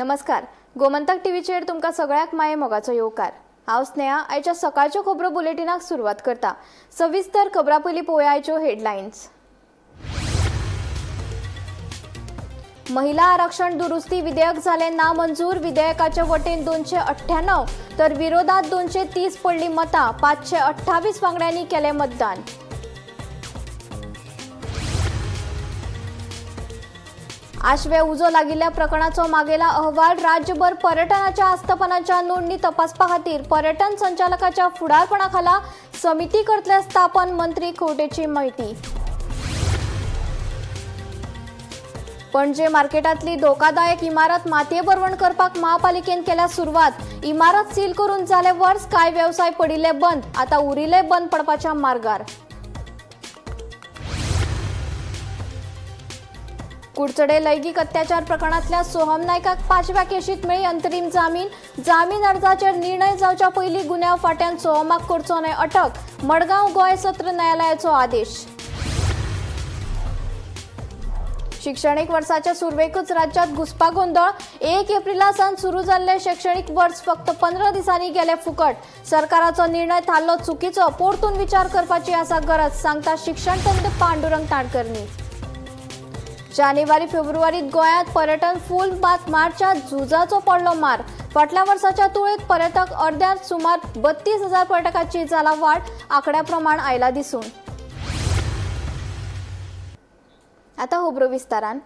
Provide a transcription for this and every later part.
नमस्कार, गोमंतक टीव्हीचेर तुमकां सगळ्यांक माये मोगाचो येवकार. हांव स्नेहा आयच्या सकाळच्यो खबरो बुलेटिनाक सुरवात करता. सविस्तर खबरां पयलीं पळोवया आयच्यो हेडलायन्स. महिला आरक्षण दुरुस्ती विधेयक जालें नामंजूर. विधेयकाचे वटेन 298 तर विरोधात 230 पडली मतां. 528 वांगड्यांनी केलें मतदान. आशवे उजो लागिल्ल्या प्रकरणाचो मागेला अहवाल. राज्यभर पर्यटनाच्या आस्थापनाच्या नोंदणी तपासपा खातीर पर्यटन संचालकाच्या फुडारपणाखाला समिती करतले स्थापन, मंत्री खवटेची माहिती. पणजे मार्केटातली धोकादायक इमारत मातये भरवण करपाक महापालिकेन केल्या सुरवात. इमारत सील करून जाले वर्स, कांय वेवसाय पडिल्ले बंद, आता उरिल्ले बंद पडपाच्या मार्गार. कुडचडे लैंगिक अत्याचार प्रकरणातल्या सोहम नायकाक 5व्या केशीत मेळ्ळी अंतरीम जामीन. जामीन अर्जाचेर निर्णय जावच्या पयलीं गुन्यांव फांट्यान सोहमाक करचो न्हय अटक, मडगांव गोंय सत्र न्यायालयाचो आदेश. शिक्षणीक वर्साच्या सुरवेकच राज्यात घुस्पागोंदळ. 1 एप्रिला सावन सुरू जाल्लें शैक्षणिक वर्स फक्त 15 दिसांनी गेलें फुकट. सरकाराचो निर्णय थारलो चुकीचो, परतून विचार करपाची आसा गरज, सांगता शिक्षण तज्ञ पांडुरंग ताणकर्णी. जानेवारी फेब्रुवारीत गोंयांत पर्यटन फूल, मात मार्चात झुजाचो पडलो मार. फाटल्या वर्साच्या तुळेत पर्यटक अर्द्यार, सुमार 32,000 पर्यटकांची जाला वाड, आंकड्या प्रमाण आयला दिसून. आता खबरो विस्तारान.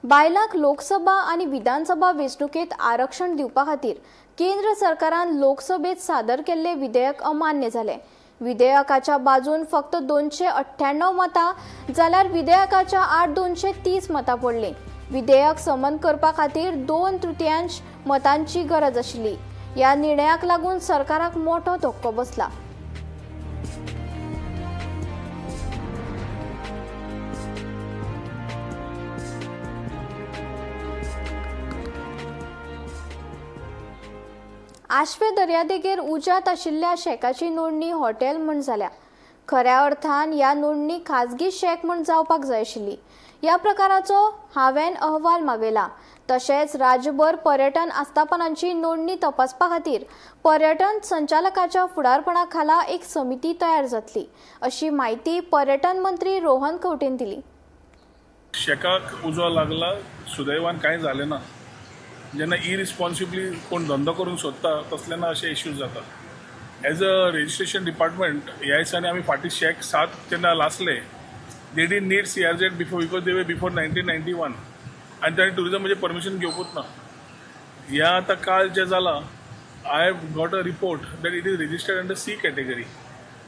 बायलांक लोकसभा आनी विधानसभा वेंचणुकेत आरक्षण दिवपा खातीर केंद्र सरकारान लोकसभेत सादर केल्ले विधेयक अमान्य जालें. विधेयकाच्या बाजून फक्त 298 मतां जाल्यार विधेयकाच्या आड 230 मतां पडलीं. विधेयक संमत करपा खातीर 2/3 मतांची गरज आशिल्ली. ह्या निर्णयाक लागून सरकाराक मोठो धक्को बसला. आशवे दर्यादेगेर उज्यांत आशिल्ल्या शॅकाची नोंदणी हॉटेल म्हूण जाल्या. खऱ्या अर्थान ह्या नोंदणी खाजगी शॅक म्हूण जावपाक जाय आशिल्ली. ह्या प्रकाराचो हांवें अहवाल मागयला. तशेंच राज्यभर पर्यटन आस्थापनांची नोंदणी तपासपा खातीर पर्यटन संचालकाच्या फुडारपणा खाला एक समिती तयार जातली, अशी म्हायती पर्यटन मंत्री रोहन खंवटेन दिली. शॅकाक उजो लागला, सुदैवान कांय जालें ना. जेन्ना इरिस्पॉन्सिबली कोण धंदो करूंक सोदता तसले ना अशे इश्यूज जाता. एज अ रजिस्ट्रेशन डिपार्टमेंट ह्या दिसांनी आमी फाटीं शॅक 7 जेन्ना लासले, they didn't need CRZ before because they were before 1991 आनी तांणी टुरिजम म्हणजे परमिशन घेवपूच ना. ह्या आतां काल जें जालां, I have got a report that it is registered under C category,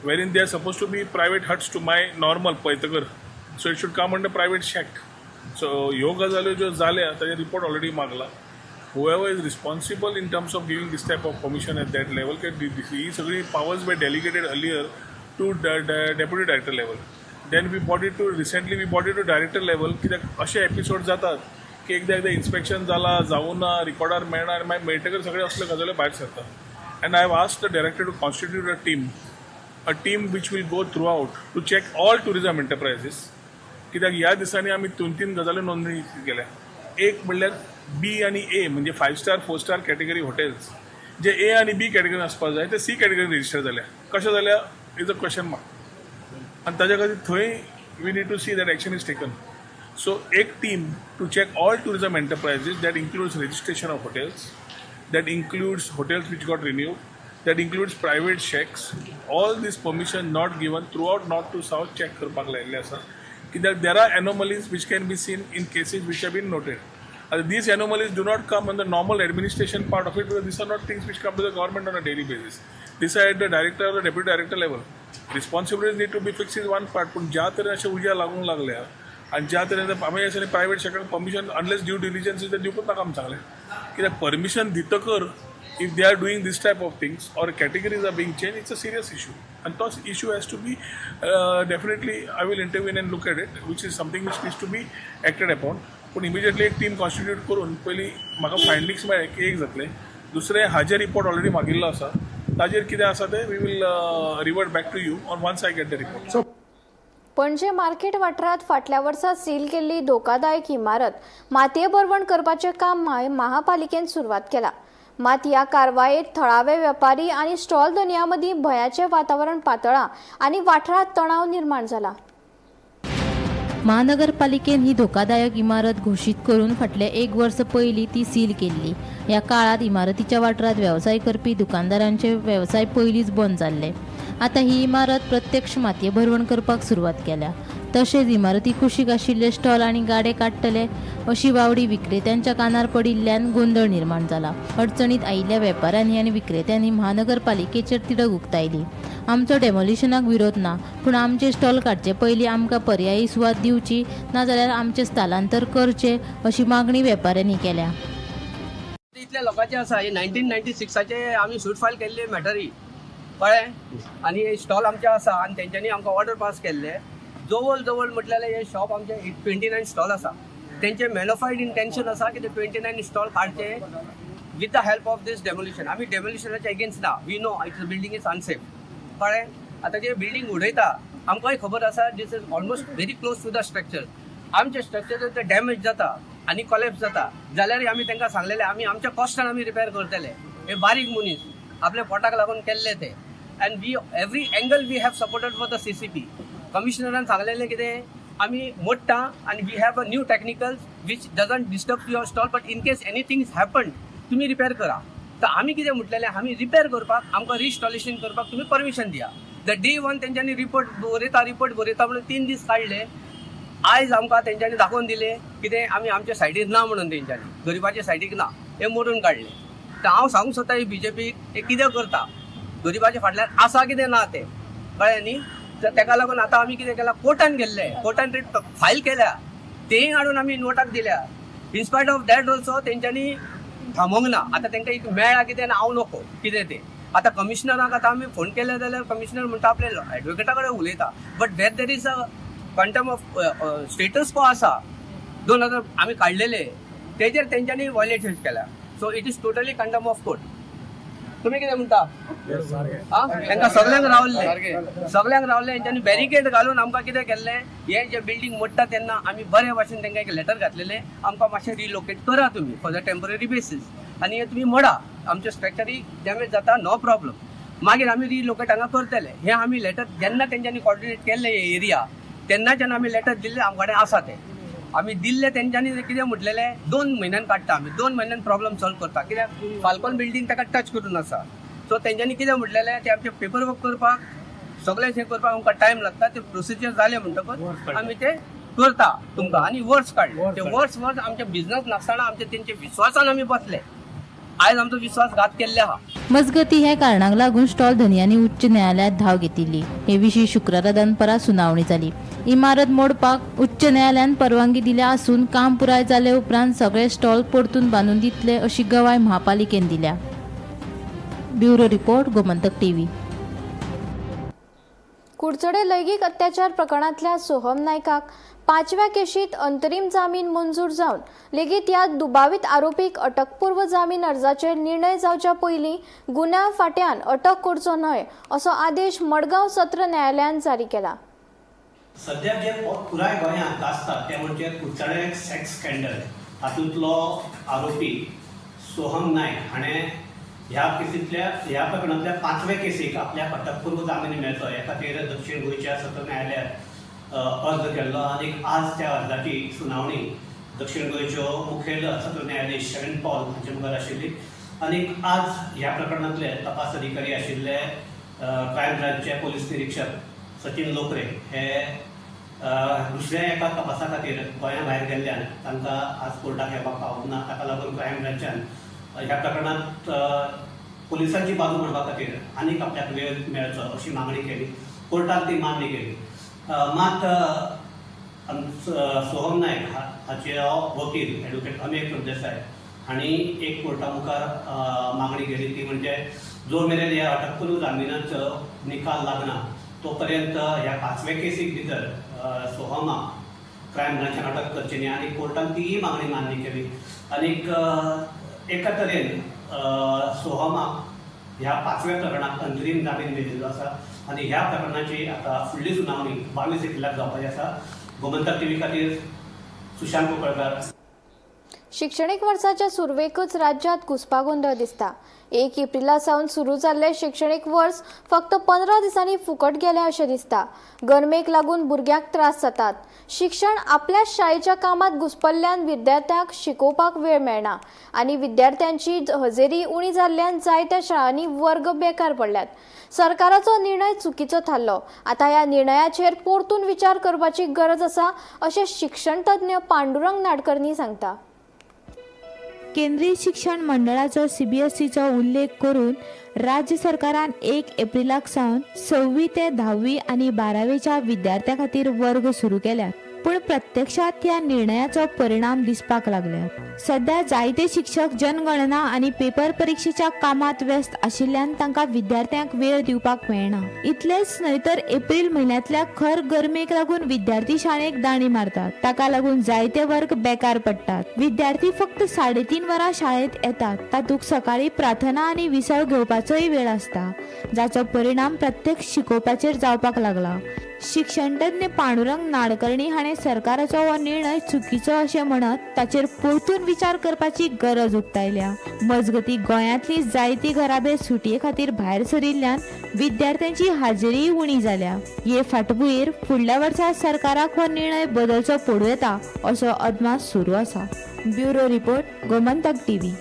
wherein they are suppose to be private huts to my normal पळयतकर, so it should come under private shack. So ह्यो गजाल्यो ज्यो जाल्या ताजेर report already मागला. Whoever is responsible in terms of giving this type of permission at that level, ही सगळी powers were delegated earlier to deputy director level, then we brought it to recently we brought it to director level. कित्याक अशे episode जातात की एकदां एकदां inspection जाला, जावूं ना, रिकॉर्डार मेळना आनी मागीर मेळटकर सगळे असल्यो गजाल्यो भायर सरता. And I have asked the director to constitute a team which will go throughout to check all tourism enterprises. कित्याक ह्या दिसांनी आमी 2-3 गजाल्यो नोंदणी केल्या. एक म्हणल्यार बी आनी ए, म्हणजे 5 star 4 star category hotels जे ए आनी बी कॅटेगरीन आसपाक जाय ते सी कॅटेगरीन रजिस्टर जाल्या. कशें जाल्या is a question mark आनी ताच्या खातीर थंय we need to see that action is taken. So एक team to check all tourism enterprises, that includes registration of hotels, that includes hotels which got renewed, that includes private shacks, all this permission not given throughout north to south check करपाक लायिल्लें आसा. कित्याक there are anomalies which can be seen in cases which have been noted. आतां these anomalies do not come on the normal administration part of it because these are not things which come to the government on a daily basis. These are at the director or deputy director level. Responsibilities need to be fixed is one part, पूण ज्या तरेन अशें उज्या लागूंक लागल्या आनी ज्या तरेन आमी अशें प्रायवेट शॅकाक परमिशन अनलेस ड्यू डिलिजन्स ते दिवपूच नाका आमी सांगलें. कित्याक परमिशन दितकर if they are doing this type of things or categories are being changed, it's a serious issue. And those issue has to be definitely I will intervene and look at it, which is something which needs to be acted upon. पूण immediately एक team constitute करून पयलीं म्हाका फायंडींग्स मेळ्ळे की एक जातलें. दुसरें हाजेर रिपोर्ट ऑलरेडी मागिल्लो आसा, ताजेर कितें आसा तें we will revert back to you on once I get the report. Panaji market वाठारांत फाटल्या वर्सा सील केल्ली धोकादायक इमारत मातये भरवण करपाचें काम महापालिकेन सुरवात केला. मात ह्या कारवायेत थळावे वेपारी आनी स्टॉल धनयां मदीं भंयाचें वातावरण पातळ्ळां आनी वाठारांत तणाव निर्माण जाला. महानगरपालिकेन ही धोकादायक इमारत घोशीत करून फाटले एक वर्स पयलीं ती सील केल्ली. ह्या काळांत इमारतीच्या वाठारांत वेवसाय करपी दुकानदारांचे वेवसाय पयलींच बंद जाल्ले. आतां ही इमारत प्रत्यक्ष मातये भरवण करपाक सुरवात केल्या. तशेंच इमारती कुशीक आशिल्ले स्टॉल आनी गाडे काडटले अशी वावडी विक्रेत्यांच्या कानार पडिल्ल्यान गोंदळ निर्माण जाला. अडचणीत आयिल्ल्या वेपाऱ्यांनी आनी विक्रेत्यांनी महानगरपालिकेचेर तिडक उक्तायली. आमचो डेमोलिशनाक विरोध ना, पूण आमचे स्टॉल काडचे पयलीं आमकां पर्यायी सुवात दिवची, नाजाल्यार आमचें स्थलांतर करचें अशी मागणी वेपाऱ्यांनी केल्या. इतल्या लोकांचे आसा. हे 1996चे आमी सूट फायल केल्ली मॅटरी, कळ्ळें? आनी स्टॉल आमचे आसा आनी तेंच्यांनी आमकां ऑर्डर पास केल्ले. जवळ जवळ म्हटल्यार हे शॉप आमचे 29 स्टॉल आसा. तेंचे मेलोफायड इंटेन्शन आसा की ते 29 स्टॉल काडचे with the help of this demolition. आमी डेमोलिशनाचे एगेन्स्ट ना. We know it's building is unsafe, कळ्ळें? आतां जे बिल्डींग उडयता, आमकांय खबर आसा, this is almost very close to the structure. आमचे स्ट्रक्चर जर डॅमेज जाता आनी कॉलेप्स जाता जाल्यार आमी तांकां सांगलेले, आमी आमच्या कॉस्टान आमी रिपेर करतले. हे बारीक मनीस आपल्या पोटाक लागून केल्ले ते, and we every angle we have supported for the CCP. कमिशनरान सांगलेलें कितें, आमी मोडटा आनी we have a new technicals which doesn't disturb your stall, but in case anything is happen, तुमी रिपेर करा. तर आमी कितें म्हटलेलें, आमी रिपेर करपाक आमकां रिस्टॉलेशन करपाक तुमी परमिशन दिया. The day one तेंच्यांनी रिपोर्ट बरयता, रिपोर्ट बरयता म्हणून 3 दीस काडले. आयज आमकां तेंच्यांनी दाखोवन दिलें कितें, आमी आमच्या सायडीर ना म्हणून. तेंच्यांनी गरिबाच्या सायडीक ना हें मोडून काडलें. तर हांव सांगूंक सोदता, ही बीजेपी हे कितें करता, गरिबाच्या फाटल्यान आसा कितें ना तें, कळ्ळें न्ही? तर तेका लागून आतां आमी कितें केलां, कोर्टान गेल्ले, कोर्टान रिट फायल केल्या, तेय हाडून आमी नोटाक दिल्या. In spite of that also तेंच्यांनी थांबोवंक ना. आतां तांकां एक मेळ्ळा कितें आनी हांव नको कितें तें. आतां कमिशनराक आतां आमी फोन केले जाल्यार कमिशनर म्हणटा आपले एडवोकेटा कडेन उलयता, but where there is a contempt of status quo आसा, 2000 आमी काडलेले, तेजेर तेंच्यांनी वॉयलेशन केल्या. So it is totally contempt of court. तुमी कितें म्हणटा? आं, तांकां सगल्यांक रावल्ले, सगल्यांक रावल्ले. हेंच्यांनी बॅरिकेड घालून आमकां कितें केल्लें, हे जे बिल्डींग मोडटा तेन्ना आमी बरे भाशेन तांकां एक लेटर घातलेलें, आमकां मातशें रिलोकेट करा तुमी फॉर the temporary basis आनी हे तुमी मोडा, आमचे स्ट्रक्चरय डॅमेज जाता, नो प्रॉब्लम, मागीर आमी रिलोकेट हांगा करतले. हे आमी लेटर जेन्ना तेंच्यांनी कॉर्डिनेट केल्ले हे एरिया, तेन्नाच्यान आमी लेटर दिल्ले, आमचे कडेन आसा ते आमी दिल्ले. तेंच्यांनी कितें म्हटलेलें, 2 म्हयन्यान काडटा आमी, 2 म्हयन्यान प्रॉब्लम सॉल्व करता, कित्याक फाल्कॉन बिल्डींग ताका टच करून आसा. सो तेंच्यांनी कितें म्हटलेलें, ते आमचे पेपर वर्क करपाक, सगळें हें करपाक आमकां टायम लागता, ते प्रोसिजर जाले म्हणटकच आमी ते करता तुमकां. आनी वर्स काडले ते, वर्स वर्स आमचे बिझनस नासतना आमचे तेंचे विश्वासान आमी बसले. आयज आमचो विश्वासघात केल्ले आहा. मजगती, ह्या कारणाक लागून स्टॉल धनयांनी उच्च न्यायालयात धाव घेतिल्ली. हे विशीं शुक्रारा दनपरां सुनावणी जाली. इमारत मोडपाक उच्च न्यायालयान परवानगी दिल्या आसून काम पुराय जाले उपरांत सगळे स्टॉल परतून बांदून दितले अशी गवाय महापालिकेन दिल्या. Bureau report, Gomantak TV. Curchorem लैंगीक अत्याचार प्रकरणांतल्या सोहम नायकाक पांचव्या केशीत अंतरीम जामीन मंजूर जावन लेगीत ह्या दुबावीत आरोपीक अटकपूर्व जामीन अर्जाचेर निर्णय जावच्या पयलीं गुन्यांव फांट्यान अटक करचो न्हय असो आदेश मडगांव सत्र न्यायालयान जारी केला. सद्या जे पुराय गोंयांत गाजता तें म्हणजे कुडचडे सेक्स स्कँडल. हातूंतलो आरोपी सोहम नायक हाणें ह्या केसींतल्या, ह्या प्रकरणांतल्या पांचवे केसीक आपल्याक अटकपूर्व जामीन मेळचो हे खातीर दक्षीण गोंयच्या सत्र न्यायालयात अर्ज केल्लो आनी आज त्या अर्जाची सुनावणी दक्षीण गोंयच्यो मुखेल सत्र न्यायाधीश शेरन पॉल हांचे मुखार आशिल्ली. आनी आज ह्या प्रकरणांतले तपास अधिकारी आशिल्ले क्रायम ब्रांचचे पोलीस निरीक्षक सचिन लोकरे हे दुसऱ्या एका तपासा खातीर गोंया भायर गेल्ल्यान तांकां आज कोर्टाक येवपाक पावूंक ना. ताका लागून क्रायम ब्रांचान ह्या प्रकरणांत पुलिसांची बाजू मांडपा खातीर आनीक आपल्याक वेळ मेळचो अशी मागणी केली. कोर्टान ती मान्य केली. मात सोहम नायक हाचे वकील एडवोकेट अमेय प्रभुदेसाय हांणी एक कोर्टा मुखार मागणी केली, ती म्हणजे जो मेरेन ह्या अटकपूर्व जामिनाचो निकाल लागना तो पर्यंत ह्या पांचव्या केसीक भितर सोहमाक क्रायम ब्रांचान अटक करची न्ही. आनी कोर्टान तीय मागणी मान्य केली आनीक एका तरेन सोहमाक ह्या पांचव्या प्रकरणात अंतरीम जामीन मेळिल्लो आसा आनी ह्या प्रकरणाची आतां फुडली सुनावणी 22 एप्रिलाक जावपाची आसा. गोमंतक टीव्ही खातीर सुशांत कुंकळकार. शिक्षणीक वर्साच्या सुरवेकच राज्यात घुस्पागोंदळ दिसता. 1 एप्रिला सावन सुरू जाल्लें शिक्षणीक वर्स फक्त 15 दिसांनी फुकट गेलें अशें दिसता. गरमेक लागून भुरग्यांक त्रास जातात. शिक्षण आपल्याच शाळेच्या कामात घुस्पल्ल्यान विद्यार्थ्यांक शिकोवपाक वेळ मेळना आनी विद्यार्थ्यांची हजेरी उणी जाल्ल्यान जायत्या शाळांनी वर्ग बेकार पडल्यात. सरकाराचो निर्णय चुकीचो थारलो. आतां ह्या निर्णयाचेर परतून विचार करपाची गरज आसा अशें शिक्षणतज्ञ पांडुरंग नाडकर्णी सांगता. केंद्रीय शिक्षण मंडळाचो सीबीएसईचो उल्लेख करून राज्य सरकारान 1 एप्रिलाक सावन 6वी ते 10वी आनी 12वेच्या विद्यार्थ्यां खातीर वर्ग सुरू केल्यात, पूण प्रत्यक्षात ह्या निर्णयाचो परिणाम दिसपाक लागल्यात. सध्या जायते शिक्षक जनगणना आनी पेपर परिक्षेच्या कामात व्यस्त आशिल्ल्यान तांकां विद्यार्थ्यांक वेळ दिवपाक मेळना. इतलेंच न्हय तर एप्रिल म्हयन्यांतल्या खर गरमेक लागून विद्यार्थी शाळेक दाणी मारतात. ताका लागून जायते वर्ग बेकार पडटात. विद्यार्थी फक्त 3.5 वरां शाळेत येतात. तातूंत सकाळी प्रार्थना आनी विसव घेवपाचोय वेळ आसता, जाचो परिणाम प्रत्यक्ष शिकोवपाचेर जावपाक लागला. शिक्षणतज्ञ पांडुरंग नाडकर्णी हाणें सरकाराचो हो निर्णय चुकीचो अशें म्हणत ताचेर परतून विचार करपाची गरज उक्तायल्या. मजगतीं, गोंयांतली जायती घराबे सुटये खातीर भायर सरिल्ल्यान विद्यार्थ्यांची हाजेरीय उणी जाल्या. हे फाटभुंयेर फुडल्या वर्सा सरकाराक हो निर्णय बदलचो पडूं येता असो अदमास सुरू आसा. Bureau report, Gomantak TV.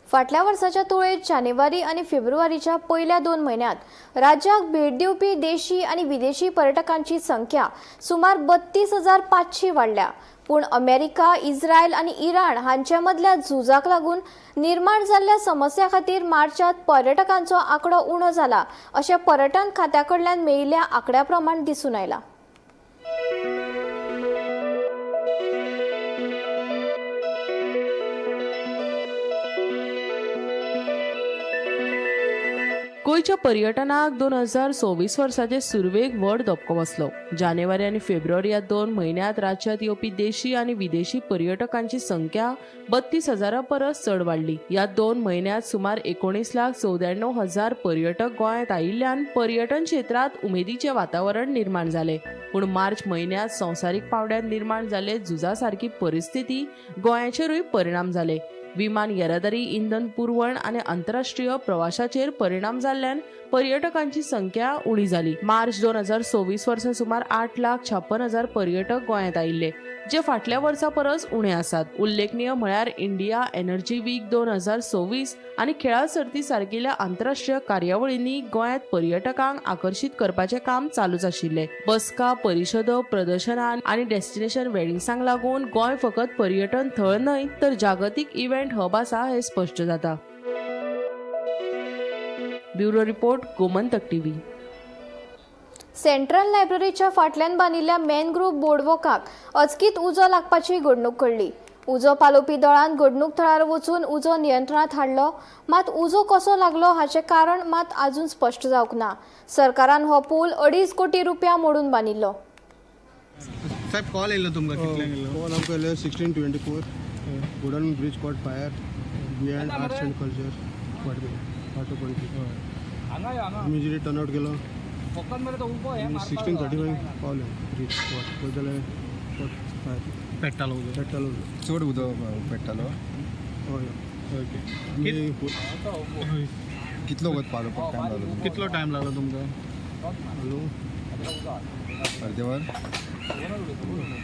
फाटल्या वर्साच्या तुळेत जानेवारी आनी फेब्रुवारीच्या पयल्या 2 म्हयन्यांत राज्याक भेट दिवपी देशी आनी विदेशी पर्यटकांची संख्या सुमार 32,500 वाडल्या. पूण अमेरिका, इस्रायल आनी इराण हांचे मदल्या झुजाक लागून निर्माण जाल्ल्या समस्या खातीर मार्चांत पर्यटकांचो आंकडो उणो जाला अशें पर्यटन खात्या कडल्यान मेळिल्ल्या आंकड्या प्रमाण दिसून आयलां. गोंयच्या पर्यटनाक 2026 वर्साचे सुरवेक व्हड धपको बसलो. जानेवारी आनी फेब्रुवारी ह्या 2 म्हयन्यांत राज्यांत येवपी देशी आनी विदेशी पर्यटकांची संख्या 32,000 परस चड वाडली. ह्या 2 म्हयन्यांत सुमार 19,94,000 पर्यटक गोंयांत आयिल्ल्यान पर्यटन क्षेत्रांत उमेदीचें वातावरण निर्माण जालें. पूण मार्च म्हयन्यांत संवसारीक पांवड्यार निर्माण जाल्ले झुजा सारकी परिस्थिती गोंयाचेरूय परिणाम जाले. विमान येरादारी, इंधन पुरवण आनी आंतरराष्ट्रीय प्रवाशाचेर परिणाम जाल्ल्यान पर्यटकांची संख्या उणी जाली. मार्च 2026 वर्सा सुमार 8,56,000 पर्यटक गोंयांत आयिल्ले, जे फाटल्या वर्सा परस उणे आसात. उल्लेखनीय म्हळ्यार इंडिया एनर्जी वीक 2026 आनी खेळां सर्ती सारकिल्या आंतरराष्ट्रीय कार्यावळींनी गोंयांत पर्यटकांक आकर्शीत करपाचें काम चालूच आशिल्लें. बसका, परिशदो, प्रदर्शनां आनी डेस्टिनेशन वेडिंग्सांक लागून गोंय फकत पर्यटन थळ न्हय तर जागतीक इव्हेंट हब आसा हें स्पश्ट जाता. Bureau report, Gomantak TV. Central लायब्ररीच्या फाटल्यान बांदिल्ल्या मॅनग्रोव्ह बोर्डवॉकाक अचकीत उजो लागपाची घडणूक घडली. उजो पालोवपी दळान घडणूक थळार वचून उजो नियंत्रणांत हाडलो, मात उजो कसो लागलो हाचें कारण मात अजून स्पश्ट जावंक ना. सरकारान हो पूल 2.5 कोटी रुपया मोडून बांदिल्लो. साहेब, कॉल येयल्लो तुमकां कितल्यांक येयल्लो? कॉल आमकां येयलो 16:24, wooden bridge caught fire behind arts and culture department, auto Panaji. Immediately turn out केलो. 16:35 पावले ब्रीज स्पॉट पळयत जाल्यार कॉट फायर. पेट्टालो उजो. पेट्टालो. चड उदक पेट्टालो? हय. ओके. आमी कितलो वत पालोवपाक टायम लागलो? कितलो टायम लागलो तुमकां? हॅलो. अर्दे वर?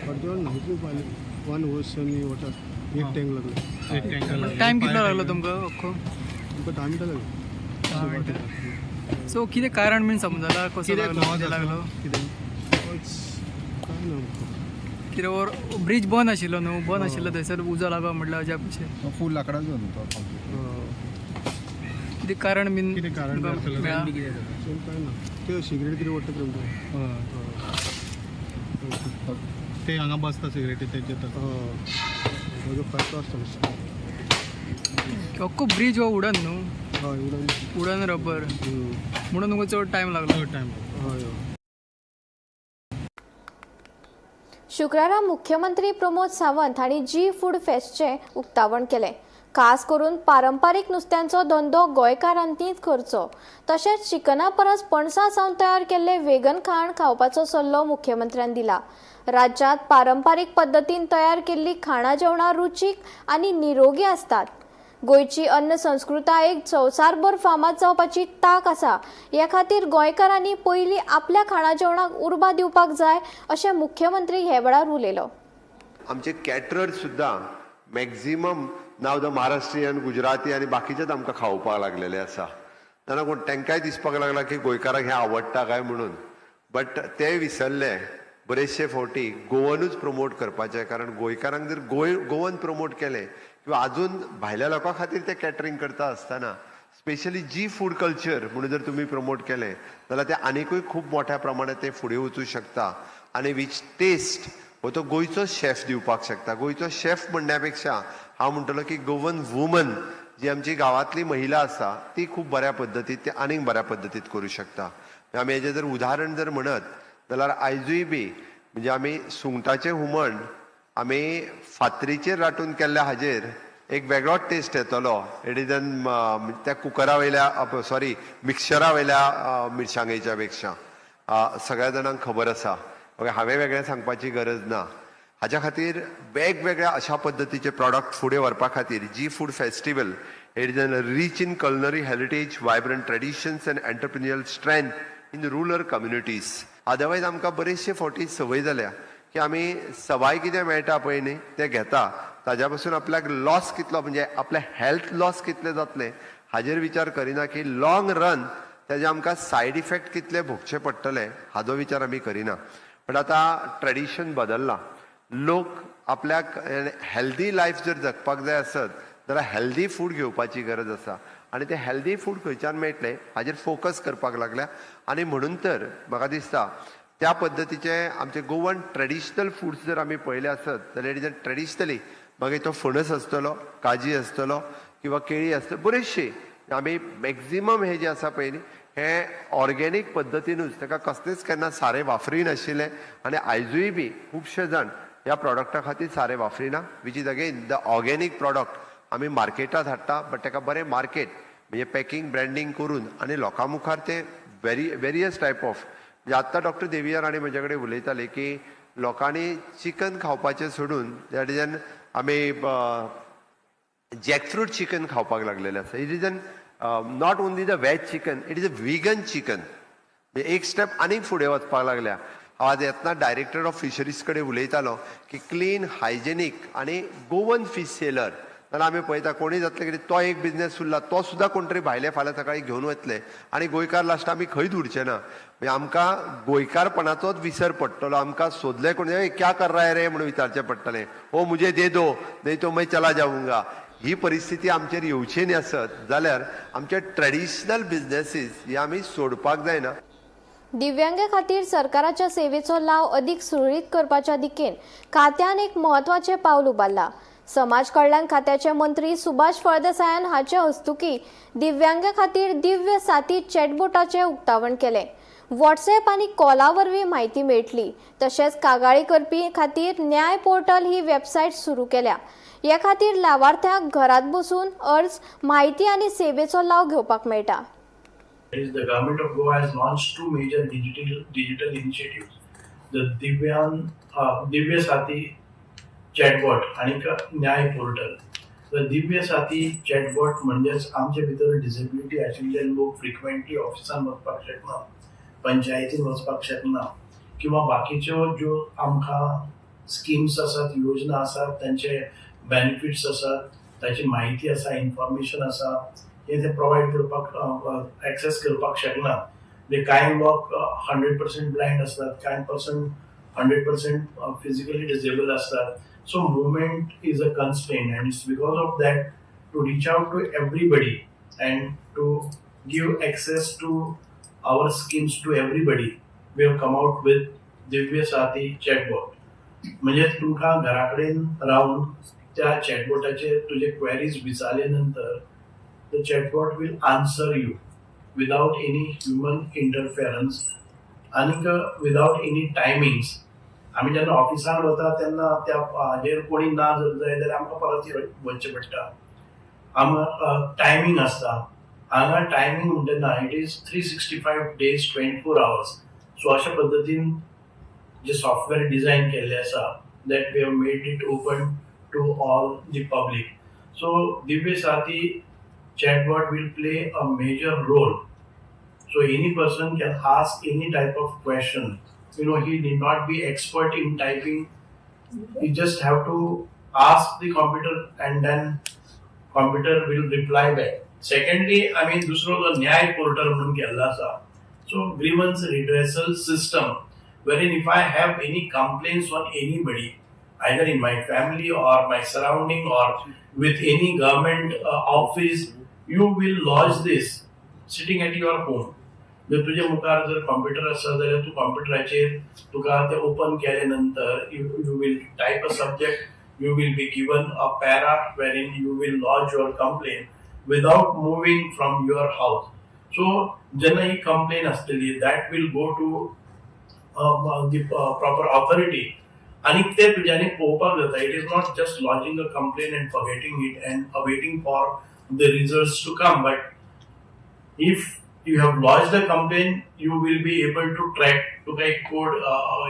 अर्दे वर ना, इतलें पावले. वन होस आनी वॉटर एक टँक लागलो. एक टँकर लागलो. टायम कितलो लागलो तुमकां अख्खो? आमकां 10 मिनटां लागली. सो कितें कारण बीन समजला कसो कितें लागलो cause कितें लागलो? कितें? काय ना. कितें वर ब्रीज बंद आशिल्लो न्हू, बंद आशिल्लो थंयसर उजो लागप म्हटल्यार अजाप कशें. फूल लाकडाचो न्हू तो complete. कितें कारण बीन कितें कारण तुमकां आसतलें? मेळ्ळां? सेम काय ना, ते सिगरेट कितें ओडटा ते आमकां. हय. ते हांगा बसता सिगरेटी तेंचे तर. हय, फायर आसता. अख्खो ब्रीज हो वुडन न्हू? हय, वुडन. वुडन रबर म्हणून तुमकां चड टायम लागलो. चड टायम लागलो. हय हय. शुक्रारा मुख्यमंत्री प्रमोद सावंत हांणी जी फूड फेस्टचें उक्तावण केलें. खास करून पारंपारीक नुस्त्यांचो धंदो गोंयकारांनीच करचो. तशेंच चिकना परस पणसा सावन तयार केल्ले वेगन खाण खावपाचो सल्लो मुख्यमंत्र्यान दिला. राज्यांत पारंपारीक पद्दतीन तयार केल्ली खाणां जेवणां रुचीक आनी निरोगी आसतात. गोंयची अन्न संस्कृतायेक संवसारभर फामाद जावपाची तांक आसा. हे खातीर गोंयकारांनी पयलीं आपल्या खाणा जेवणाक उर्बा दिवपाक जाय अशें मुख्यमंत्री हे वेळार उलयलो. आमचे कॅटरर सुद्दां maximum now the Maharashtrian, Gujarati आनी बाकीचेच आमकां खावोवपाक लागलेले आसा. जाणा कोण, तांकांय दिसपाक लागला की गोंयकारांक हें आवडटा काय म्हणून. बट ते विसरले बरेचशे फावटी गोवनूच प्रमोट करपाचें, कारण गोंयकारांक जर गोंय गोवन प्रमोट केलें किंवा अजून भायल्या लोकां खातीर ते कॅटरींग करता आसतना स्पेशली जी फूड कल्चर म्हणून जर तुमी प्रमोट केलें जाल्यार ते आनिकूय खूब मोठ्या प्रमाणात ते फुडें वचूं शकता. आनी which test हो तो गोंयचो शेफ दिवपाक शकता. गोंयचो शेफ म्हणण्या पेक्षा हांव म्हणटलो की गोवन वुमन, जी आमची गांवांतली महिला आसा, ती खूब बऱ्या पद्दतीत ते आनीक बऱ्या पद्दतीत करूं शकता. आमी हेजें जर उदाहरण जर म्हणत जाल्यार आयजूय बी म्हणजे आमी सुंगटाचें हुमण आमी फातरीचेर राटून केल्ल्या हाजेर एक वेगळोच टेस्ट येतलो. It is an त्या कुकरा वयल्या, सॉरी, मिक्सरा वयल्या मिरसांगेच्या पेक्षा. सगळ्या जाणांक खबर आसा, ओके, हांवें वेगळें सांगपाची गरज ना. हाच्या खातीर वेगवेगळ्या अशा पद्दतीचे प्रॉडक्ट फुडें व्हरपा खातीर जी food festival, it is an rich in culinary heritage, vibrant traditions and entrepreneurial strength in rural communities. Otherwise आमकां बरेचशे फावटी संवय जाल्या की आमी सवाय कितें मेळटा पळय न्ही, तें घेता. ताज्या पासून आपल्याक लॉस कितलो, म्हणजे आपलें हेल्थ लॉस कितलें जातलें हाजेर विचार करिना, की लॉंग रन तेजे आमकां सायड इफेक्ट कितले भोगचे पडटले हाजो विचार आमी करिना. बट आतां ट्रेडिशन बदल्लां. लोक आपल्याक हेल्दी लायफ जर जगपाक जाय आसत जाल्यार हेल्दी फूड घेवपाची गरज आसा आनी तें हेल्दी फूड खंयच्यान मेळटलें हाजेर फोकस करपाक लागल्या. आनी म्हणून तर म्हाका दिसता त्या पद्दतीचे आमचे गोवन ट्रेडिशनल फुड्स जर आमी पळयले आसत जाल्यार it is traditionally, मागीर तो फणस आसतलो, काजी आसतलो किंवा केळी आसतली, बरेचशी आमी मॅक्झिमम हे जे आसा पळय न्ही, हे ऑर्गेनीक पद्दतीनूच, ताका कसलेच केन्ना सारें वापरी नाशिल्लें आनी आयजूय बी खुबशे जाण ह्या प्रॉडक्टा खातीर सारें वापरिना, which is again the organic product आमी मार्केटात हाडटा. बट ताका बरें मार्केट म्हणजे पॅकिंग, ब्रँडींग करून आनी लोकां मुखार ते वेरी वेरियस टायप ऑफ, म्हणजे आत्तां डॉक्टर देविया राणे म्हजे कडेन उलयताले की लोकांनी चिकन खावपाचें सोडून that is an आमी जॅकफ्रूट चिकन खावपाक लागलेले आसा. It is an not only the veg chicken, it is a vegan chicken. एक स्टेप आनीक फुडें वचपाक लागल्या. हांव आज येतना डायरेक्टर ऑफ फिशरीज कडेन उलयतालो की क्लीन, हायजेनीक आनी गोवन फीश सेलर जाल्यार आमी पळयता कोणूय जातले कितें, तो एक बिजनेस उरला, तो सुद्दां कोण तरी भायले फाल्यां सकाळी घेवन वतले आनी गोंयकार लास्ट आमी खंयच उरचे ना. म्हणजे आमकां गोंयकारपणाचोच विसर पडटलो. आमकां सोदले कोण, "ए, क्या कर रहा है रे?" म्हणून विचारचें पडटलें. "ओ मुझे दे दो, नहीं तो मैं चला जाऊंगा." ही परिस्थिती आमचेर येवची न्ही आसत जाल्यार आमचे ट्रेडिशनल बिजनेसीस हे आमी सोडपाक जायना. दिव्यांगा खातीर सरकाराच्या सेवेचो लाव अदीक सुरळीत करपाच्या दिकेन खात्यान एक म्हत्वाचें पावल उबारलां. समाज कल्याण खात्याचे मंत्री सुभाष फळदेसायान हाचे हस्तुकी दिव्यांगा खातीर दिव्य साथी चॅटबोटाचें उक्तावण केलें. व्हॉट्सएप आनी कॉला वरवीं म्हायती मेळटली. तशेंच कागाळी करपी खातीर न्याय पोर्टल ही वेबसायट सुरू केल्या. हे खातीर लावार्थ्यांक घरात बसून अर्ज, म्हायती आनी सेवेचो लाव घेवपाक मेळटा. Is the government of Goa has launched two major digital initiatives: the Divya Sathi chatbot आणि न्याय portal. The Divya Sathi chatbot म्हणजेच आमचे भितर डिसेबिलिटी आशिल्ले लोक फ्रिक्वेंटली ऑफिसान वचपाक शकना, पंचायतीन वचपाक शकना किंवा बाकीच्यो ज्यो आमकां स्किम्स आसात, योजना आसात, तांचे बेनिफिट्स आसात, ताची म्हायती आसा, इन्फॉर्मेशन आसा, हे ते प्रोवायड करपाक, एक्सेस करपाक शकना. म्हणजे कांय लोक 100% ब्लायंड आसतात, कांय पर्सन 100% फिजिकली डिसेबल आसतात. So movement is a constraint and it's because of that, to reach out to everybody and to give access to our schemes to everybody, we have come out with Divya Sathi chatbot. म्हणजे तुमकां घरा कडेन रावन त्या चॅटबॉटाचेर तुजे queries विचारले नंतर the chatbot will answer you without any human interference आनीक विदाउट एनी टायमिंग्स. आमी जेन्ना ऑफिसान वता तेन्ना त्या हाजेर कोणी ना जर जाय जाल्यार आमकां परत वचचें पडटा. हांगा टायमींग आसता. हांगा टायमींग म्हणटा ना, it is 365 days, 24 hours. So अशा पद्दतीन जे सॉफ्टवेअर डिझायन केल्ले आसा, that we have made it open to all the public. So Divya Sathi chatbot will play a major role. So any person can ask any type of question. He need not be expert in typing. You just have to ask the computer and then computer will reply back. Secondly, I mean, दुसरो जो न्याय portal म्हणून केल्लो आसा, so grievance redressal system, wherein if I have any complaints on anybody, either in my family or my surrounding or with any government office, you will lodge this sitting at your home. जर तुज्या मुखार जर computer आसा जाल्यार तूं कॉम्प्युटराचेर तुका तें open केले नंतर you will type a subject, you will be given a para wherein you will lodge your complaint without moving from your house. So जेन्ना ही कंप्लेन आसतली, that will go to the proper authority आनी ते तुज्यानी पळोवपाक जाता. It is not just lodging a complaint and forgetting it and awaiting for the results to come, but if you have lodged the complaint, you will be able to track. तुका एक code,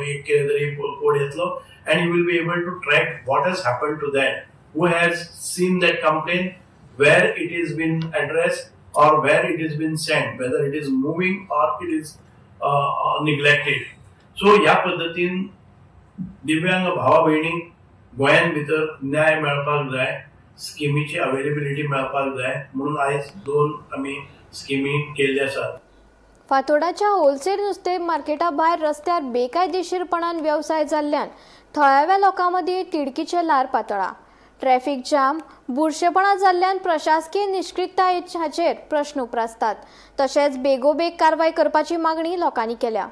एक कितें तरी code येतलो and you will be able to track what has happened to that, who has seen that complaint, where it is been addressed or where it is been sent, whether it is moving or it is neglected. So ह्या पद्दतीन दिव्यांग भावा भयणींक गोंयान भितर न्याय मेळपाक जाय, स्किमीची availability मेळपाक जाय म्हणून आयज दोन आमी स्किमी केल्ले आसात. फातोर्डाच्या होलसेल नुस्तें मार्केटा भायर रस्त्यार बेकायदेशीरपणान वेवसाय जाल्ल्यान थळाव्या लोकां मदीं तिडकीचें ल्हार पातळ्ळां. ट्रॅफिक जाम, बुरशेपणां जाल्ल्यान प्रशासकीय निश्क्रियताय हाचेर प्रश्न उप्रासतात. तशेंच बेगोबेग कारवाय करपाची मागणी लोकांनी केल्या.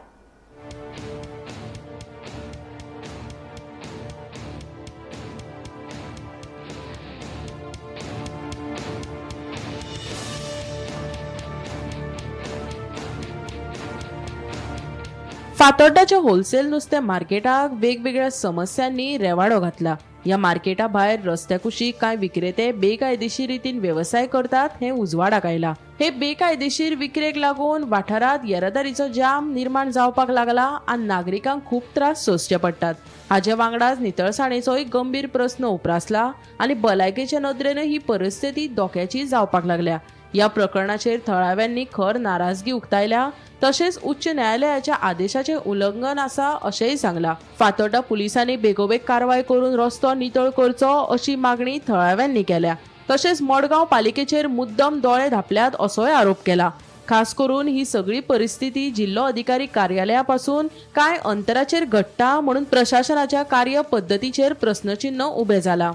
फातोड्डाच्या होलसेल नुस्तें मार्केटाक वेगवेगळ्या समस्यांनी रेवाडो घातला. ह्या मार्केटा भायर रस्त्या कुशीक कांय विक्रेते बेकायदेशीर रितीन वेवसाय करतात हें उजवाडाक आयला. हे बेकायदेशीर विक्रेक लागून वाठारांत येरादारीचो जाम निर्माण जावपाक लागला आनी नागरिकांक खूब त्रास सोंसचे पडटात. हाचे वांगडाच नितळसाणेचोय गंभीर प्रस्न उप्रासला आनी भलायकेचे नदरेनय ही परिस्थिती धोक्याची जावपाक लागल्या. ह्या प्रकरणाचेर थळाव्यांनी खर नाराजगी उक्तायल्या, तशेंच उच्च न्यायालयाच्या आदेशाचें उल्लंघन आसा अशेंय सांगलां. फातोड्डा पुलिसांनी बेगोबेग कारवाय करून रस्तो नितळ करचो अशी मागणी थळाव्यांनी केल्या. तशेंच मडगांव पालिकेचेर मुद्दम दोळे धांपल्यात असोय आरोप केला. खास करून ही सगळी परिस्थिती जिल्लो अधिकारी कार्यालया पासून कांय अंतराचेर घडटा म्हणून प्रशासनाच्या कार्य पद्दतीचेर प्रस्नचिन्ह उबें जाला.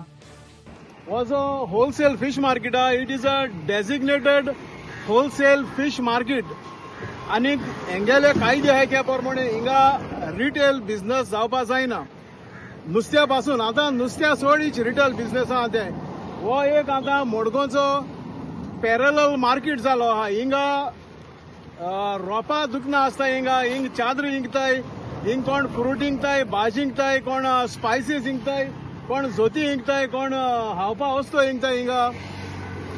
हो जो होलसेल फिश मार्केट आहा, it is a designated wholesale fish market आनी हेंगेले कायदे आहाय त्या प्रमाणे हिंगा रिटेल बिझनस जावपा जायना नुस्त्या पासून. आतां नुस्त्या सोड, रिटेल बिझनस आहा तें. हो एक आतां मडगांवचो पॅरलल मार्केट जालो आहा. हिंगा रोपा दुकनां आसता, हिंगा हिंग चादर इंकताय, हिंग कोण फ्रूट इंकताय, भाजी इंकताय, कोण स्पायसीस इंकताय, कोण जोती इंकताय, कोण हावपा वस्तू इंकताय हिंगा.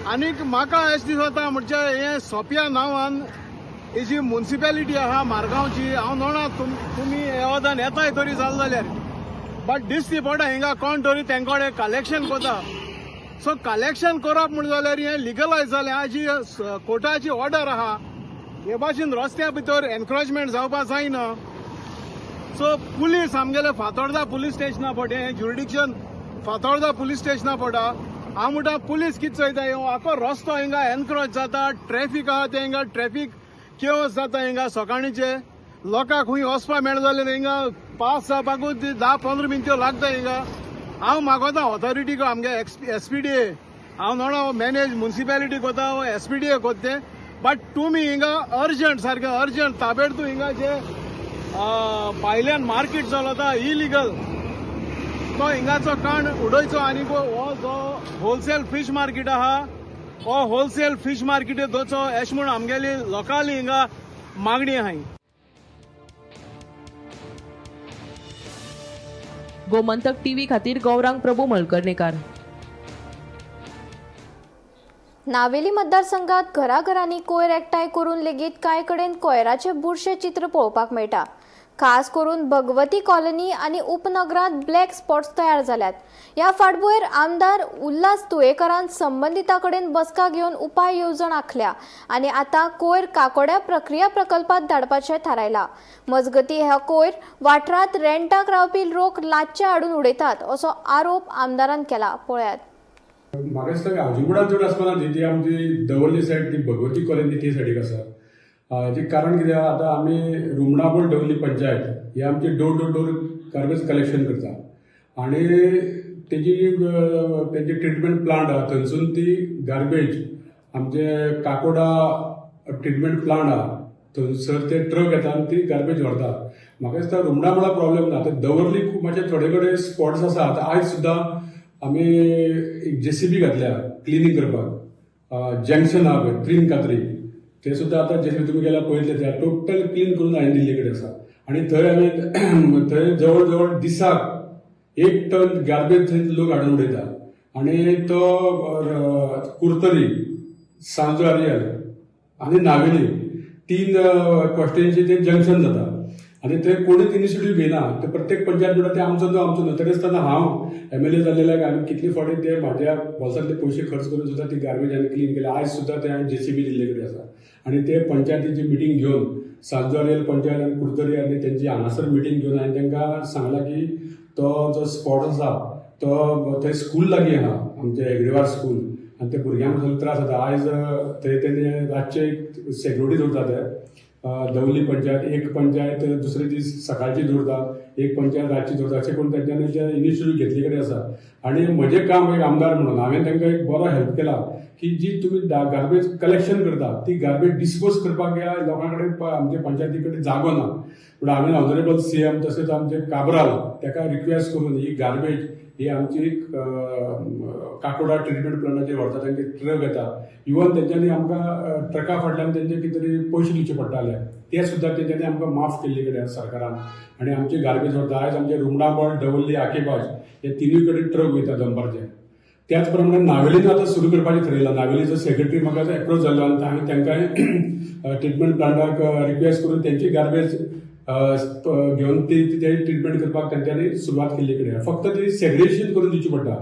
आनीक म्हाका अशें दिसता, म्हणजे हें सोंप्या नांवान ही जी मुन्सिपेलिटी आहा मारगांवची, हांव नोणा तुमी येवदान येताय तरी जालें जाल्यार, बट दिसती पडटा हिंगा कोण तरी तेंकोडे कलेक्शन करता. सो कलेक्शन करप म्हण जाल्यार हें लिगलायज जालें. जी कोर्टाची ऑर्डर आहा, हे भाशेन रस्त्या भितर एनक्रोचमेंट जावपा जायना. सो पुलीस आमगेले फातोर्डा पुलीस स्टेशना पडटा, हें ज्युरिडिक्शन फातोर्डा पुलीस स्टेशना पडटा. हांव म्हणटा, पुलीस कितें चोयता? आखो रस्तो हिंगा एनक्रोच जाता, ट्रॅफीक आहा तें हिंगा ट्रॅफीक केओस जाता. हिंगा सकाळीचे लोकांक खंय वचपा मेळना जाल्यार हिंगा पास जावपाकूच 10-15 मिनट्यो लागता हिंगा. हांव मागोता ऑथॉरिटीक, आमगे एसपीडीए, हांव नोणा मॅनेज मुन्सिपेलिटी कोता, एसपीडीए कोत्ता तें, बट तुमी हिंगा अर्जंट, सारकें अर्जंट, ताबेडतोब हिंगा जे भायल्यान मार्केट चलता इलिगल, तो हिंगाचो काण उडयचो आनी हो जो होलसेल फिश मार्केट आहा, हो होलसेल फिश मार्केट दवरचो, अशें म्हूण आमगेली लोकांली हिंगा मागणी आहाय. गोमंतक टीव्ही खातीर गौरांग प्रभू मळकर्णेकार. नावेली मतदारसंघात घराघरांनी कोयर एकठांय करून लेगीत कांय कडेन कोयराचें बुरशें चित्र पळोवपाक मेळटा. खास करून भगवती कॉलनी आनी उपनगरांत ब्लॅक स्पॉट्स तयार जाल्यात. ह्या फाटभुंयेर आमदार उल्हास तुयेंकारान संबंदितां कडेन बसका घेवन उपाय येवजण आंखल्या आनी आतां कोयर काकोड्या प्रक्रिया प्रकल्पात धाडपाचें थारायलां. मजगतीं ह्या कोयर वाठारांत रेंटाक रावपी लोक लातचे हाडून उडयतात असो आरोप आमदारान केला. पळयात. म्हाका दिसता हावजिंग बोर्डान चड आसपाना ती ती आमची दवर्ली सायड ती भगवती कॉलनी ती सायडीक आसा. हाजें कारण कितें आहा, आतां आमी रुमणाबोळ दवर्ली पंचायत ही आमची door to door garbage collection करता आनी तेजी तेजी ट्रिटमेंट प्लांट आहा थंयसून ती गार्बेज आमचे काकोडा ट्रिटमेंट प्लांट आहा थंयसर ते ट्रक येता आनी ती गार्बेज व्हरता. म्हाका दिसता रुमणाबोळा प्रॉब्लेम ना. आतां दवर्ली खूब मातशे थोडे कडेन स्पॉट्स आसा. आतां आयज सुद्दां आमी एक जेसीबी घातल्या क्लिनींग करपाक. जंक्शन आहा पळय त्रीन कात्री ते सुद्दां आतां जेसीबी तुमी गेल्यार पळयतले त्या टोटल क्लीन करून हांवें दिल्ले कडेन आसा. आनी थंय आमी थंय जवळ जवळ दिसाक 1 टन गार्बेज थंय लोक हाडून उडयता आनी तो कुर्तरी, सांजो आरियल आनी नावेली 3 कॉन्स्टिट्युएन्सी ते जंक्शन जाता आनी ते कोणूच इनिशिएटीव घेयना. ते प्रत्येक पंचायत म्हणटा ते आमचो न्हू आमचो न्हू. तरी आसतना हांव एमएलए जाल्ल्याक हांवें कितले फावटी ते म्हाज्या बोल्सांतले पयशे खर्च करून सुद्दां ती गार्बेज हांवें क्लीन केल्या. आयज सुद्दां ते हांवें जेसीबी दिल्ले कडेन आसा आनी ते पंचायतीची मिटींग घेवन सांजो आरियल पंचायत आनी कुर्तरी आनी तेंची हांगासर मिटींग घेवन हांवें तांकां सांगलां की तो जो स्पॉट आसा तो थंय स्कूल लागीं आहा आमचें हेगडेवार स्कूल आनी ते भुरग्यांक सगळे त्रास जाता. आयज थंय तेणी रातचे एक सेक्युरिटी दवरता ते दवली पंचायत एक पंचायत दुसरे दीस सकाळची दवरता, एक पंचायत रातची दवरता. अशें करून तेंच्यांनी ते इनिशिएटीव घेतले कडेन आसा. आनी म्हजें काम एक आमदार म्हणून हांवें तांकां एक बरो हेल्प केला की जी तुमी गार्बेज कलेक्शन करता ती गार्बेज डिस्पोज करपाक ह्या लोकां कडेन आमच्या पंचायती कडेन जागो ना. पूण हांवें ऑनरेबल सीएम तशेंच आमचे काब्राल ताका रिक्वेस्ट करून ही गार्बेज ही आमची काकोडा ट्रिटमेंट प्लांटाचेर व्हरता. तांचे ट्रक येता इवन तेंच्यांनी आमकां ट्रका फाटल्यान तेंचे कितें तरी पयशे दिवचे पडटाले ते सुद्दां तेंच्यांनी आमकां माफ केल्ले कडेन सरकारान आनी आमची गार्बेज व्हरता. आयज आमचे रुमडाबळ, दवर्ली, आकेबाज हे तिनूय कडेन ट्रक वयता दनपारचे. त्याच प्रमाणे नावेलीन आतां सुरू करपाचें थारयलां. नावेलीचो सेक्रेटरी म्हाका एप्रोच जाल्लो आनी हांवें तांकांय ट्रिटमेंट प्लांटाक रिक्वेस्ट करून तेंची गार्बेज घेवन ती ट्रिटमेंट करपाक तेंच्यांनी सुरवात केल्ली कडेन. फक्त ती सेग्रेशन करून दिवची पडटा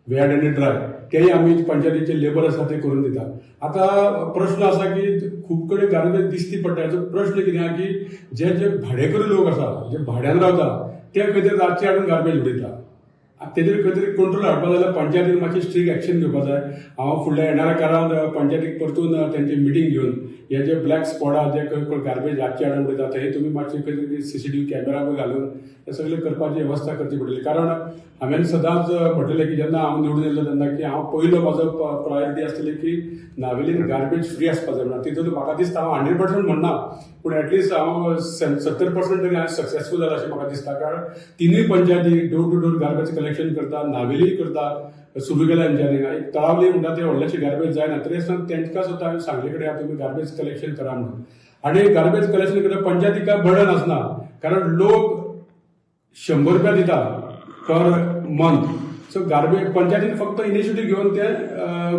वेट आनी ड्राय, तेय आमी पंचायतीचे लेबर आसा ते करून दिता. आतां प्रश्न आसा की खूब कडेन गार्बेज दिसती पडटा. हाचो प्रश्न कितें आहा की जे जे भाडेकरू लोक आसा जे भाड्यान रावता ते खंय तरी रातचे हाडून गार्बेज उडयता. तेजेर खंय तरी कंट्रोल हाडपा जाल्यार पंचायतीन मातशी स्ट्रीक एक्शन घेवपा जाय. हांव फुडल्या येणाऱ्या काळांत पंचायतीक परतून तेंची मिटींग घेवन हे जे ब्लॅक स्पॉट आहा जे खंय गार्बेज रातचे हाडून उडयता थंय तुमी मातशे खंय तरी सीसीटीव्ही कॅमेरा बी घालून हे सगळें करपाची वेवस्था करची पडटली. कारण हांवें सदांच म्हटलेलें की जेन्ना हांव निवडून येयलो तेन्ना की हांव पयलो म्हाजो प्रायोरिटी आसतली की नावेलीन गार्बेज फ्री आसपा जाय म्हणून. तितून म्हाका दिसता हांव 100% म्हणना पूण एटलिस्ट हांव 70% तरी हांव सक्सेसफूल जाला अशें म्हाका दिसता. कारण तिनूय पंचायती door to door garbage collection करता, नावेली करता, सुरू केला तेंच्यांनी. एक तळावली म्हणटा ते व्हडलेशे गार्बेज जायना तरी आसतना तेंकां सुद्दां हांवें सांगले कडेन तुमी गार्बेज कलेक्शन करा म्हणून. आनी गार्बेज कलेक्शन करता पंचायतीक काय बर्डन आसना कारण लोक 100 रुपया दिता पर मंथ. सो गार्बेज पंचायतीन फक्त इनिशिएटीव घेवन ते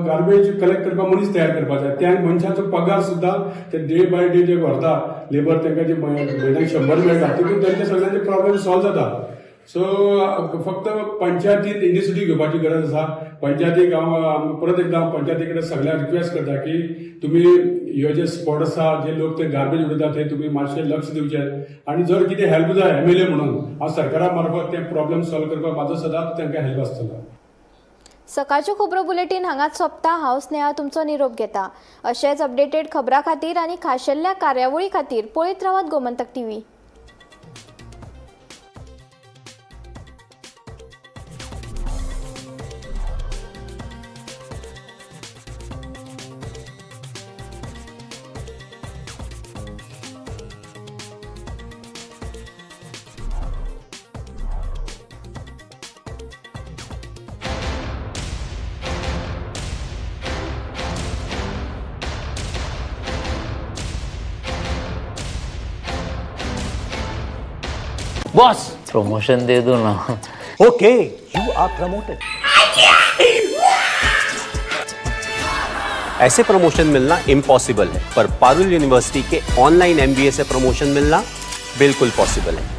गार्बेज कलेक्ट करपाक मनीस तयार करपाक जाय. त्या मनशाचो पगार सुद्दां ते डे बाय डे जे व्हरता लेबर तांकां जे म्हयन्याक 100 मेळटा तितून तेंचे सगळ्यांचे प्रॉब्लेम सॉल्व जाता. सो फक्त पंचायतीन इनिशिएटीव घेवपाची गरज आसा. पंचायतीक हांव परत एकदां पंचायती कडेन सगळ्यांक रिक्वेस्ट करता की तुमी ह्यो जे स्पॉट आसा जे लोक ते गार्बेज उडयता थंय तुमी मातशें लक्ष दिवचें आनी जर कितें हेल्प जाय एमएलए म्हणून हांव सरकारा मार्फत ते प्रॉब्लेम सॉल्व करपाक म्हाजो सदांच तांकां हेल्प आसतलो. सकाळच्यो खबरो बुलेटीन हांगाच सोंपता. हांव स्नेहा तुमचो निरोप घेता. अशेंच अपडेटेड खबरां खातीर आनी खाशेल्ल्या कार्यावळी खातीर पळयत रावात गोमंतक टीव्ही. बॉस प्रमोशन दे दो ना. Okay, you are promoted. ऐसे प्रमोशन मिलना इम्पॉसिबल है, पर पारुल यूनिवर्सिटी के ऑनलाइन एमबीए से प्रमोशन मिलना बिल्कुल पॉसिबल है।